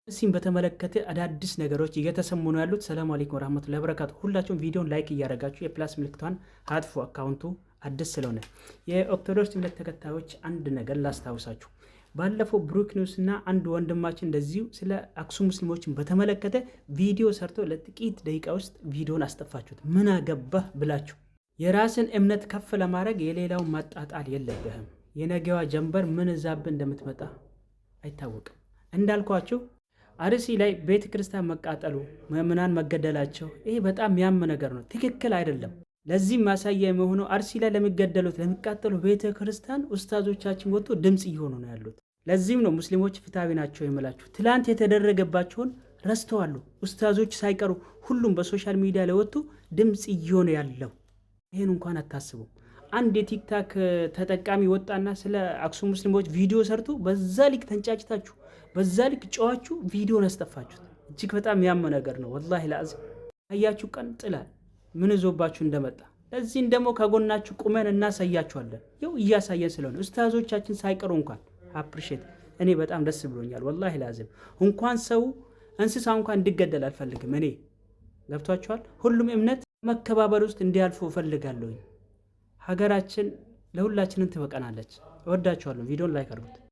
እሲም በተመለከተ አዳዲስ ነገሮች እየተሰሙ ነው ያሉት። ሰላም አለይኩም ወራህመቱላሂ ወበረካቱ። ሁላችሁም ቪዲዮን like እያደረጋችሁ የ plus ምልክቷን አጥፉ፣ account ኡ አዲስ ስለሆነ። የኦርቶዶክስ እምነት ተከታዮች አንድ ነገር ላስታውሳችሁ። ባለፈው ብሩክ ኒውስ እና አንድ ወንድማችን እንደዚሁ ስለ አክሱም ሙስሊሞችን በተመለከተ ቪዲዮ ሰርቶ ለጥቂት ደቂቃ ውስጥ ቪዲዮን አስጠፋችሁት። ምን አገባህ ብላችሁ የራስን እምነት ከፍ ለማድረግ የሌላውን ማጣጣል የለብህም። የነገዋ ጀንበር ምን ይዛብህ እንደምትመጣ አይታወቅም። እንዳልኳችሁ አርሲ ላይ ቤተ ክርስቲያን መቃጠሉ፣ ምዕመናን መገደላቸው ይሄ በጣም ያም ነገር ነው። ትክክል አይደለም። ለዚህም ማሳያ የሚሆነው አርሲ ላይ ለሚገደሉት ለሚቃጠሉ ቤተ ክርስቲያን ኡስታዞቻችን ወጥቶ ድምፅ እየሆኑ ነው ያሉት። ለዚህም ነው ሙስሊሞች ፍትሐዊ ናቸው የምላችሁ። ትላንት የተደረገባቸውን ረስተዋሉ። ኡስታዞች ሳይቀሩ ሁሉም በ social media ላይ ወጥቶ ድምፅ እየሆነ ያለው ይህን እንኳን አታስቡም። አንድ የ TikTok ተጠቃሚ ወጣና ስለ አክሱም ሙስሊሞች ቪዲዮ ሰርቶ በዛ ልክ ተንጫጭታችሁ በዛ ልክ ጨዋችሁ ቪዲዮን አስጠፋችሁት። እጅግ በጣም ያመ ነገር ነው። ወላሂ ለአዚም አያችሁ፣ ቀን ጥላል ምን ይዞባችሁ እንደመጣ። ለዚህም ደግሞ ከጎናችሁ ቁመን እናሳያችኋለን። ይኸው እያሳየን ስለሆነ ኡስታዞቻችን ሳይቀሩ እንኳን appreciate እኔ በጣም ደስ ብሎኛል። ወላሂ ለአዚም እንኳን ሰው እንስሳ እንኳን እንዲገደል አልፈልግም። እኔ ገብቷችኋል። ሁሉም እምነት መከባበር ውስጥ እንዲያልፉ እፈልጋለሁኝ። ሀገራችን ለሁላችንም ትበቀናለች። እወዳችኋለሁ። ቪዲዮን like አድርጉት።